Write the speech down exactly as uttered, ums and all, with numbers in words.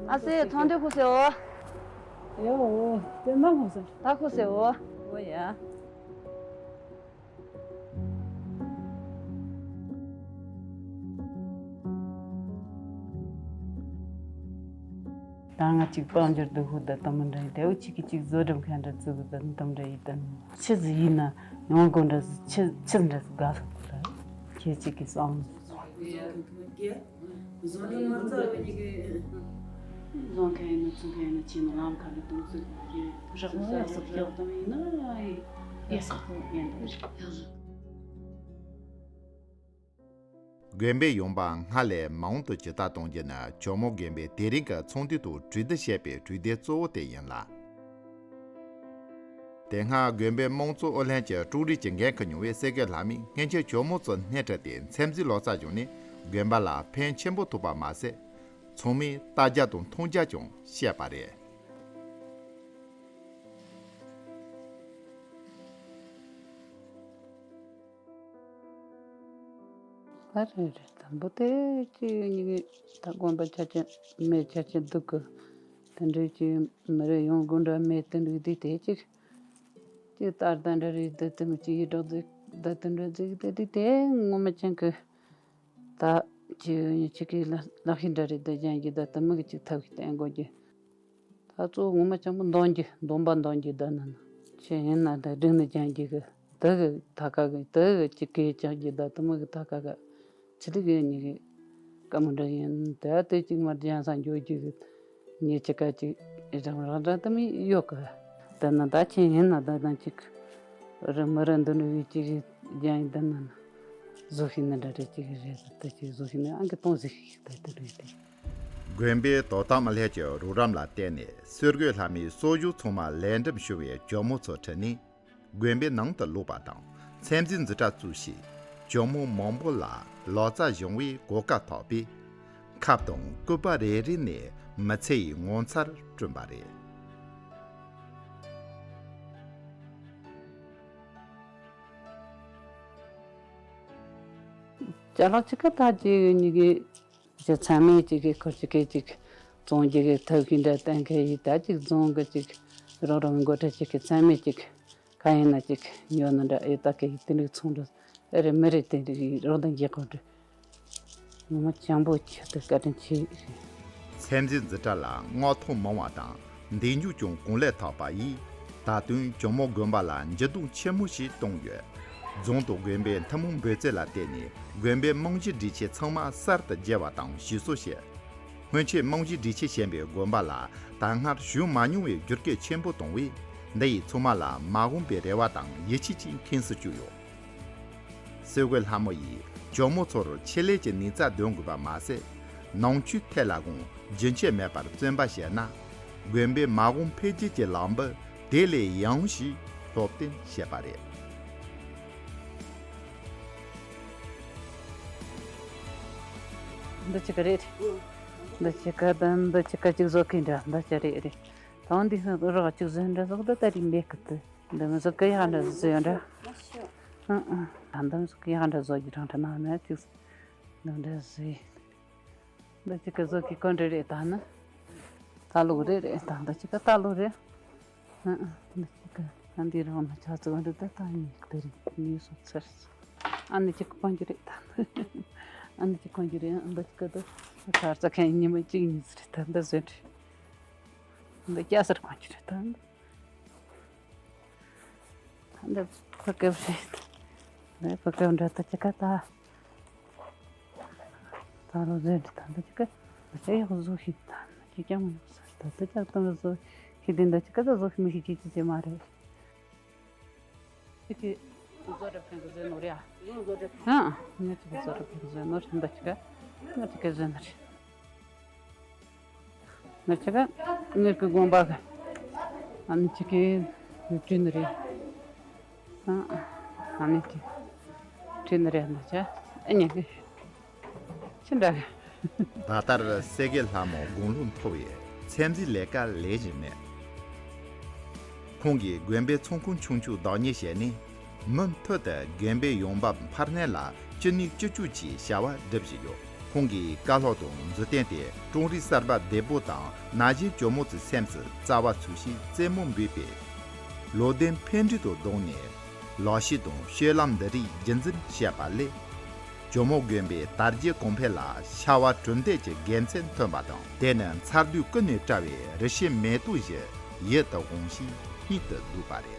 ཨ་སེ། ཚོང་འདུས་ཁུག་སེ་འོ། ཨེ་འོ། དེ་མ་ཁུག་སེ། ད་ཁུག་སེ་འོ། འོ་ཡ། ད་ང་གཅིག་པང་འགྱུར་དུ་ཧུ་ད་དམ་འདྲ་ཡི་དེའུ་གཅིག་གིས་གཅིག་བཟོ་སྒྲུབ་མཁན་འདྲ་བཙུགས་གི་ད་དམ་འདྲ་ཡི་ད་ཆི་ཟིག་ཡིན་ན་ཡོང་དགོ་འདྲ་ཆི་ཆི་འདྲ་དགའ་སོག་ད་ཁྱེད་གཅིག་གིས་བསམ། བཟོ་མཁན་ཡིན་ན་བཙུགས་མཁན་ཡིན་ན་ཁྱེད་ནི་ལམ་ཁ་ནས་གཏོང་ཚུལ་གྱི་རག་མ་ཡག་སོག་ཀྱང་གཏོང་ཡིན་ན་ཡེ་སོག་ཡིན་ད། དགོན་པའི་ཡོང་འབབ་སྔར་ལས་མང་དུ་ཇི་ལྟར་གཏོང་རྒྱུ་ནི་ཇོ་མོ་དགོན་པའི་དེ་རིང་གི་ཚོགས་འདུའི་ཐོག་གྲོས་བསྡུར་བྱས་པའི་གྲོས་འདེབས་གཙོ་བོ་དེ་ཡིན་ལ། དེ་སྔ་དགོན་པའི་དམངས་གཙོ་ཨུ་ལྷན་གྱི་ཀྲུའུ་རིན་གྱི་འགན་འཁུར་མྱོང་བའི་སེ་གོལ་ལྷ་མོས་སྔོན་ཆད་ཇོ་མོ་ཚོར་སྣེ་ཁྲིད་དེ་མཚན་འཛིན་ལོ་ཙཱ་བྱུང་ནས་དགོན་པ་ལ་ཕན་ཆེན་པོ་ཐོགས་པ་མ་ཟད། ཚང་མས་ལྟ་རྒྱ་དང་མཐོང་རྒྱ་ཀྱང་བཤད་པ་རེད། ཨ་རེ་རེ། དང་པོ་དེ་ཅི་ཡོད་ཉི་གི་ད་དགོན་པ་ཆ་ཆེན་མེད་ཆ་ཆེན་འདུག་གི། དེ་འདྲའི་ཅི་མི་རེ་ཡོང་དགོས་འདྲ་མེད་དེ་འདྲའི་དུས་དེ་ཅིག་ཅི་ལྟར་ད་འདྲ་རེད་འདི་དེ་མི་ཅི་ཡི་འགྲོ་འདི་ད་དེ་འདྲ་འཛིག་དེ་དུས་དེ་ངོ་མ་ཅན་གི་ད་ཅི་ཡོད་ཉི་ཅི་གི་ལ་ལག་ཤེས་འདྲ་རེད་འདི་ཅན་གྱི་ད་དེ་མི་གི་ཅིག་ཐབས་ཤིག་བསྟན་དགོས་ཀྱི། ད་གཙོ་བོ་ངོ་མ་ཅང་པོ་འདོན་རྒྱུ། འདོན་པ་འདོན་རྒྱུ་ད་ནི་ནི་ཆེ་ཡིན་ན་ད་སྒྲིག་ནི་ཅང་རྒྱུ་གི་དེ་གི་ཐ་ཀ་གི་དེ་གི་ཅི་གེ་ཅང་རྒྱུ་ད་དེ་མོ་གི་ཐ་ཀ་གི་ཆི་ལི་གི་ཉི་གི་ཀ་མོ་འདྲ་ཡིན་ད་དེ་ཅིག་མ་རྒྱང་ས་འཇོག་རྒྱུ་གི་ཉི་ཅི་ཀ་ཅིག་རང་རང་འདྲ་དེ་མོ་ཡོད་གི། ད་ནི་ད་ཆེ་ཡིན་ན་ད་ད་ཅིག་རི་མི་རི་འདི་ནི་བི་ཅིག་རྒྱང་ཡིན་ད་ནི་ནི་བཟོ་ཤེས་ནི་འདྲ་འདྲ་ཅིག་རེད། ད་ཅིག་བཟོ་ཤེས་ནི་ཨང་གི་གཏོང་ཟིག་ཤིག་ད་དེ་རེད་དེ། དགོན་པའི་དོ་དམ་ལྷན་གྱི་རོགས་རམ་ལ་བརྟེན་ནས་སེ་གོལ་ལྷ་མོའི་གསོ་སྦྱོང་ཚང་མ་ལས་འགྲུབ་བྱུང་བའི་ཇོ་མོ་ཚོ་ཁྲིད་ནས་དགོན་པའི་ནང་དུ་ལོག་པ་དང་མཚན་འཛིན་འཛིན་གྲྭ་བཙུགས་ཤིང་ཇོ་མོ་མང་པོ་ལ་ལོ་ཙཱ་སྦྱོང་བའི་གོ་སྐབས་ཐོབ་པས་ཁབ་དང་སྐུད་པ་རེ་རེ་ནས་མི་ཚེ་ཡི་ངོ་མཚར་བསྐྲུན་པ་རེད། ཅ་ལག་ཅི་ག་ད་ཅི་ཡོད་ཉི་གི་ཅི་ཚང་མས་ཅིག་གི་ཁུར་ཅིག་གི་ཅིག་བཙོང་རྒྱུ་གི་ཐབས་ཤེས་འདྲ་གཏན་འཁེལ་ཡིན། ད་ཅིག་རྫོང་གི་ཅིག་རོགས་རམ་འགོ་ཁྲིད་ཅིག་གི་ཚང་མས་ཅིག་ག་ཡིན་ན་ཅིག་ཉོ་ནི་འདྲ་ཨེ་ད་གི་དེ་འདྲའི་ཚོང་འདྲ་ཨེ་རེད་མི་རེད་དེ་འདྲའི་རོགས་ཟླ་འགྱེད་དགོས་འདྲ། ངོ་མ་སྤྱང་པོ་ཁྱོད་དེ་བཀའ་དྲིན་ཆེ། མཚན་འཛིན་འཛིན་གྲྭ་ལ་མངགས་ཐོ་མང་བ་དང་འདེམས་སྐྱོར་ཀྱང་གང་ལེགས་ཐོབ་པ་ཡིས་ད་དུང་ཇོ་མོ་དགོན་པ་ལ་འགྱུར་ལྡོག་ཆེན་མོ་ཞིག་བཏང་ཡོད། རྫོང་དང་དགོན་པའི་ཐུན་མོང་འབོད་ཚིག་ལ་བརྟེན་ནས་དགོན་པའི་རྨང་གཞི་སྒྲིག་ཆས་ཚང་མ་གསར་དུ་བརྗེ་བ་དང་ཞིག་གསོ་བྱས། སྔོན་ཆད་རྨང་གཞི་སྒྲིག་ཆས་ཞན་པའི་དགོན་པ་ལ་ད་སྔར་བྱུང་མ་མྱོང་བའི་བསྒྱུར་བཀོད་ཆེན་པོ་བཏང་བས་འདི་ཡིས་ཚང་མ་ལ་མ་འོངས་པའི་རེ་བ་དང་ཡིད་ཆེས་ཀྱི་ཁེངས་སུ་བཅུག་ཡོད། སེ་གོལ་ལྷ་མོ་ཡིས་ཇོ་མོ་ཚོར་ཆེད་ལས་ཀྱི་ནུས་རྩལ་འདོན་དགོས་པ་མ་ཟད། ནང་ཆོས་ཐད་ལ་ཀྱང་རྒྱུན་ཆད་མེད་པར་བརྩོན་པ་བྱས་ན། དགོན་པའི་མ་འོངས་འཕེལ་རྒྱས་ཀྱི་ལམ་བུ་དེ་ལས་ཡངས་ཤིང་སྟོབས་ལྡན་བྱེད་པ་རེད། འདི་ཅི་ག་རེད། འདི་ཅི་ག་དང་འདི་ཅི་ག་ཅིག་བཟོ་གི་འདྲ་འདི་ཅི་རེད་རེད། ད་འདི་རོགས་ཅིག་བཟོས་འདྲ་བཟོ་གི་འདི་ད་རིང་མེད་གི་འདི། འདི་མི་ཟིག་གི་ཡག་འདྲ་བཟོས་འདྲ། ཨང་ཨང་། ད་འདི་མི་ཟིག་གི་ཡག་འདྲ་བཟོ་རྒྱུ་དྲང་དྲང་ནང་ནས་ཅིག་འདི་འདྲ་བཟོས། འདི་ཅིག་གི་བཟོ་གི་གོན་འདྲ་རེད་ད་ནི། ལྟ་ལུགས་རེད་རེད་ད་འདི་ཅིག་གི་ལྟ་ལུགས་རེད། ཨང་ཨང་། འདི་ཅིག་གི་ཨ་འདི་རང་ནི་ཆ་ཚིག་འདི་ད་ད་ཉིག་དེ་རེད་ཉིག་སོང་ཚར་སོང་། ཨ་ནི་ཅིག་གི་གོན་རྒྱུ་རེད་ད། ཨ་ནི་ཅིག་གོན་རྒྱུ་རེད། འདི་ཅིག་གི་འདི་ཁ་རྩ་ཁན་ཉི་མ་གཅིག་གཉིས་ཚོད་རེད་ད་འདི་བཟོས་འདྲ། འདི་སྐྱ་སེར་གོན་རྒྱུ་རེད་ད། འདི་ཕ་སྐབས་རེད། འདི་ཕ་སྐབས་འདྲ་ད་ཅི་ག་ད། ད་ལོ་རེད་ད་འདི་ཅི་ག་ད་ཅི་ཡག་བཟོ་ཤེས་ད་ཅི་ཀྱང་མི་ཡག་ས་ད་ད་ཅག་ཏུ་བཟོ་ཤེས་དེ་འདི་ཅི་ག་ད་བཟོ་ཤེས་མི་ཤེས་ཅི་ཅི་ཅི་མ་རེད། ཅི་གི་བཟོ་གྲབས་ཁན་གི་བཟོས་ནོ་རེད་ཨ། ཨང་། ངས་ཅི་གི་བཟོ་གྲབས་ཁན་གི་བཟོས་ནོ་རེད་འདི་ཅི་ག་ང་ཅི་ག་བཟོས་ནོ་རེད། ང་ཅག་ག་ངེད་ཀྱི་དགོན་པ་གི་ཨ་ནི་ཅིག་གི་བྲིས་ནི་རེད། ཨ་ནི་ཅིག་བྲིས་ནི་རེད་ན་ཅག་ཨ་ནི་གི་ཅི་འདྲ་གི་ ད་ལྟར་སེ་གེ་ལྷ་མོ་དགུང་ལོ་མཐོ་བས་ཚན་རྩལ་ལས་ཀ་ལས་བཞིན་མེད། ཁོང་གིས་དགོན་པའི་ཚོང་ཁང་ཆུང་ཆུང་བདག་གཉེར་བྱས་ནས། མུ་མཐུད་དུ་དགོན་པའི་ཡོང་འབབ་འཕར་སྣོན་ལ་ཅི་ནུས་ཅི་ལྕོགས་ཀྱིས་བྱ་བ་སྒྲུབ་བཞིན་ཡོད། ཁོང་གི་བཀའ་སློབ་དང་མཛུབ་སྟོན་དེ་ཀྲུང་རིག་གསར་པ་བདེ་པོ་དང་ན་གཞོན་ཇོ་མོ་ཚོའི་སེམས་སུ་རྩ་བ་ཚུགས་ཤིང་རྩེད་མོ་འབུད་པས། ལོ་ལྡན་ཕན་འབྲས་དང་བསྡོངས་ནས་ལག་ཤེས་དང་སྤྱོད་ལམ་འདི་རིགས་རྒྱུན་འཛིན་བྱས་པ་ལས། ཇོ་མོ་དགོན་པའི་དར་རྒྱས་གོང་འཕེལ་ལ་བྱ་བ་གྲུབ་འབྲས་ཀྱི་དགེ་མཚན་ཐོན་པ་དང་། དེ་ནི་མཚར་སྡུག་ཀུན་ནས་བཀྲ་བའི་རི་སྐྱེས་མེ་ཏོག་བཞིན་ཡིད་དུ་འོང་ཞིང་སྙིང་དུ་སྡུག་པ་རེད།